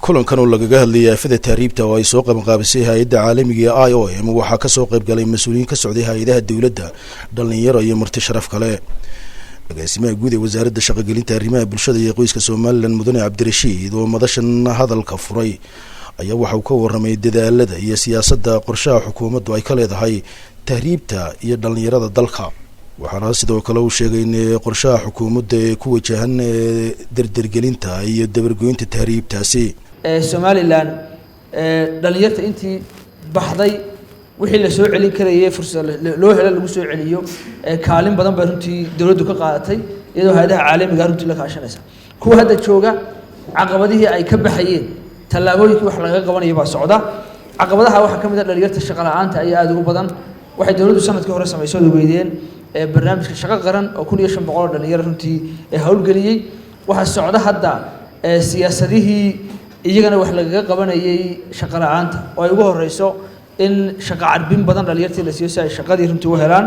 Kulankan oo lagaga hadlayay aafada tahriibta oo ay soo qabanqaabisay hay-adda caalamiga ee IOM, waxaa kasoo qayb galay mas-uuliyiin ka socday hay-adaha dowladda, dhalinyaro iyo marti sharaf kale. Agaasimaha guud ee Wasaaradda Shaqogelinta, Arrimaha Bulshada iyo Qoyska Somaliland, Mudane Cabdirashiid, oo madashan hadalka furay, ayaa waxa uu ka warramay dadaalada iyo siyaasadda qorshaha xukuumaddu ay ka leedahay tahriibta iyo dhalinyarada dalka. Waxaana sidoo kale uu sheegay in qorshaha xukuumadda ee ku wajahan derdergelinta iyo dabargoynta tahriibtaasi. Somaliland dhalinyarta intii baxday, wixii la soo celin karayay, fursad loo helo lagu soo celiyo, kaalin badan bay runtii dowladdu ka qaadatay, iyadoo hay-adaha caalamiga runtii la kaashanaysa. Kuwa hadda jooga, caqabadihii ay ka baxayeen, tallaabooyinkii wax lagaga qabanayo baa socda. Caqabadaha waxaa ka mid ah dhalinyarta shaqo la-aanta ayaa aada ugu badan. Waxay dowladdu sanadkii hore samaysay ood ogeydeen barnaamijka Shaqo Qaran oo 1500 oo dhalinyaro runtii howlgeliyey. Waxaa socda hadda siyaasadihii iyagana wax lagaga qabanayay shaqo la-aanta, oo ay ugu horeyso in shaqo carbin badan dhalinyartii la siiyo si ay shaqadii runtii u helaan.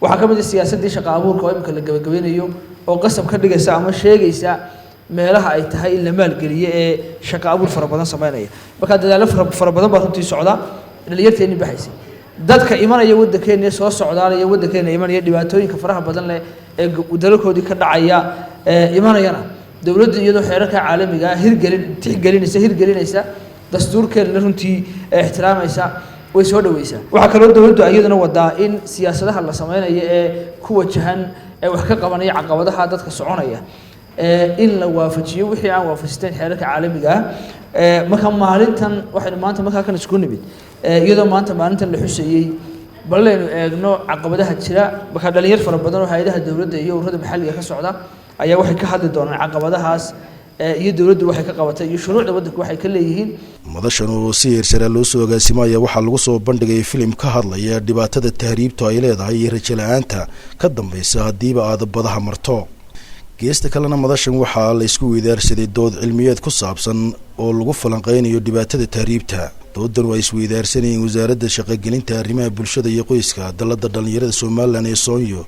Waxaa ka mid ah siyaasaddii shaqo abuurka oo imika la gabagabeynayo, oo qasab ka dhigaysa ama sheegaysa meelaha ay tahay in la maalgeliyo ee shaqo abuur fara badan sameynaya. Marka dadaallo fara badan baa runtii socda. Dhalinyarteeni baxaysay, dadka imanaya waddankeena, soo socdaalaya waddankeena imanaya, dhibaatooyinka faraha badan leh ee dalalkoodii ka dhacaya imanayana, dowladdu iyadoo xeerarka caalamiga ah hirgelin tixgelinaysa, hirgelinaysa, dastuurkeedana runtii ixtiraamaysa, way soo dhaweysaa. Waxaa kaloo dowladdu iyaduna wadaa in siyaasadaha la sameynayo ee ku wajahan ee wax ka qabanaya caqabadaha dadka soconaya in la waafajiyo wixii aan waafajisteen xeerarka caalamiga ah. Marka maalintan waxaynu maanta markaa kan isku nimid iyadoo maanta maalintan la xusayey, balaynu eegno caqabadaha jira. Marka dhalinyar fara badan oo hay-adaha dowladda iyo ururada maxalliga ka socda ayaa waxay ka hadli doonaan caqabadahaas iyo dowladdu waxay ka qabatay iyo shuruucda waddanku waxay ka leeyihiin. Madashan oo si heersare loo soo agaasimaya waxaa lagu soo bandhigay filim ka hadlaya dhibaatada tahriibtu ay leedahay iyo rajo la-aanta ka dambaysa haddiiba aad badaha marto. Geesta kalena, madashan waxaa la isku weydaarsaday dood cilmiyeed ku saabsan oo lagu falanqeynayo dhibaatada tahriibta. Doodan waa isweydaarsanayeen Wasaaradda Shaqogelinta, Arrimaha Bulshada iyo Qoyska, Dalada Dhalinyarada Somaliland ee Soonyo,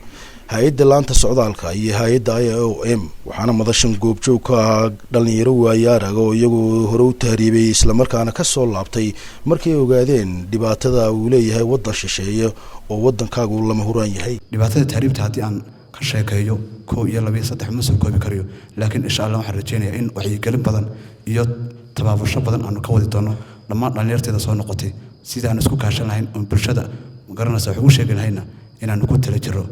hay-adda laanta socdaalka iyo hay-adda IOM. Waxaana madashan goobjoog ka ahaa dhalinyaro waayaarag oo iyagu hore u tahriibay, islamarkaana kasoo laabtay markay ogaadeen dhibaatada uu leeyahay waddan shisheeye oo waddankaagu lama huraan yahay. Dhibaatada tahriibta haddii aan ka sheekeeyo, kow iyo laba iyo saddex ma soo koobi karayo, laakiin insha Allah waxaan rajeynayaa in wacyigelin badan iyo tabaabusho badan aanu ka wadi doono dhammaan dhallinyarteeda soo noqotay, sidii aan isku kaashan lahayn oon bulshada magaranaysa wax ugu sheegi lahayna inaanu ku tala jiro.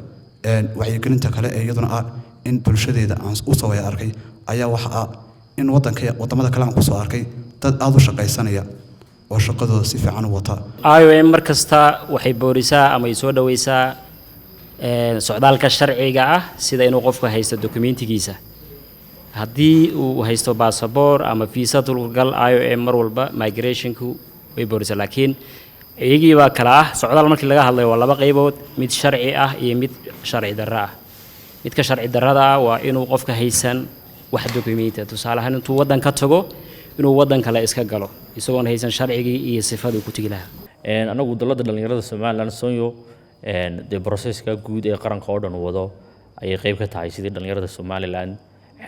Wacyigelinta kale ee iyaduna ah in bulshadeeda aan u soo waya arkay ayaa waxa ah in waddanka waddamada kale aan kusoo arkay dad aada u shaqaysanaya oo shaqadooda si fiican u wata. IOM mar kasta waxay boorisaa ama ay soo dhaweysaa socdaalka sharciga ah, sida inuu qofku haysto dokumentigiisa. Haddii uu haysto basaboor ama visa dulgal, IOM mar walba migrationku way boorisaa. Laakiin iyagii baa kala ah. Socdaal markii laga hadlayo waa laba qaybood: mid sharci ah iyo mid sharci darro ah. Midka sharci darrada ah waa inuu qofka haysan wax documenti. Tusaale ahaan, intuu waddan ka tago inuu waddan kale iska galo isagoon haysan sharcigii iyo sifadii ku tegi lahaa. Anagu Dalladda Dhalinyarada Somaliland Sonyo, dee processka guud ee qaranka oo dhan wado ayay qayb ka tahay, sidii dhalinyarada Somaliland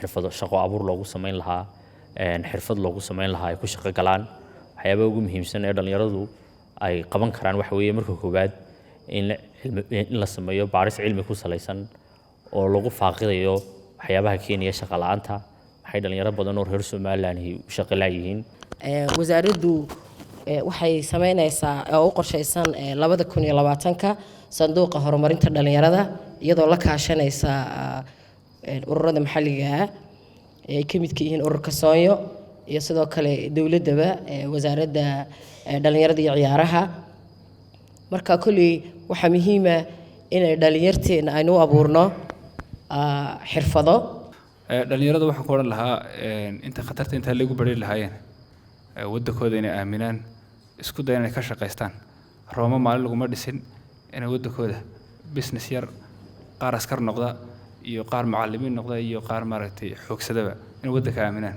xirfado shaqo abuur loogu samayn lahaa, xirfad loogu samayn lahaa ay ku shaqo galaan. Waxyaabaha ugu muhiimsan ee dhalinyaradu ay qaban karaan waxa weeye, marka koowaad, in la sameeyo baaris cilmi ku salaysan oo lagu faaqidayo waxyaabaha keenaya shaqo la'aanta, waxay dhalinyaro badan oo reer Somaliland u shaqo laayihiin. Wasaaraddu waxay sameyneysaa oo u qorshaysan 2020-ka sanduuqa horumarinta dhalinyarada, iyadoo la kaashanaysa ururada maxalliga ah ee ay ka midka yihiin ururka Soonyo iyo sidoo kale dowladdaba, Wasaaradda Dhalinyarada iyo Ciyaaraha. Marka kolley waxaa muhiima inay dhalinyarteena aynu u abuurno xirfado. Dhalinyarada waxaan ku odhan lahaa, inta khatarta intaa lagu bari lahaayeen, waddankooda inay aaminaan, isku dayan inay ka shaqaystaan. Rooma maalin laguma dhisin. Inay waddankooda business yar, qaar askar noqda iyo qaar macallimiin noqda iyo qaar maaragtay xoogsadaba, inay waddanka aaminaan.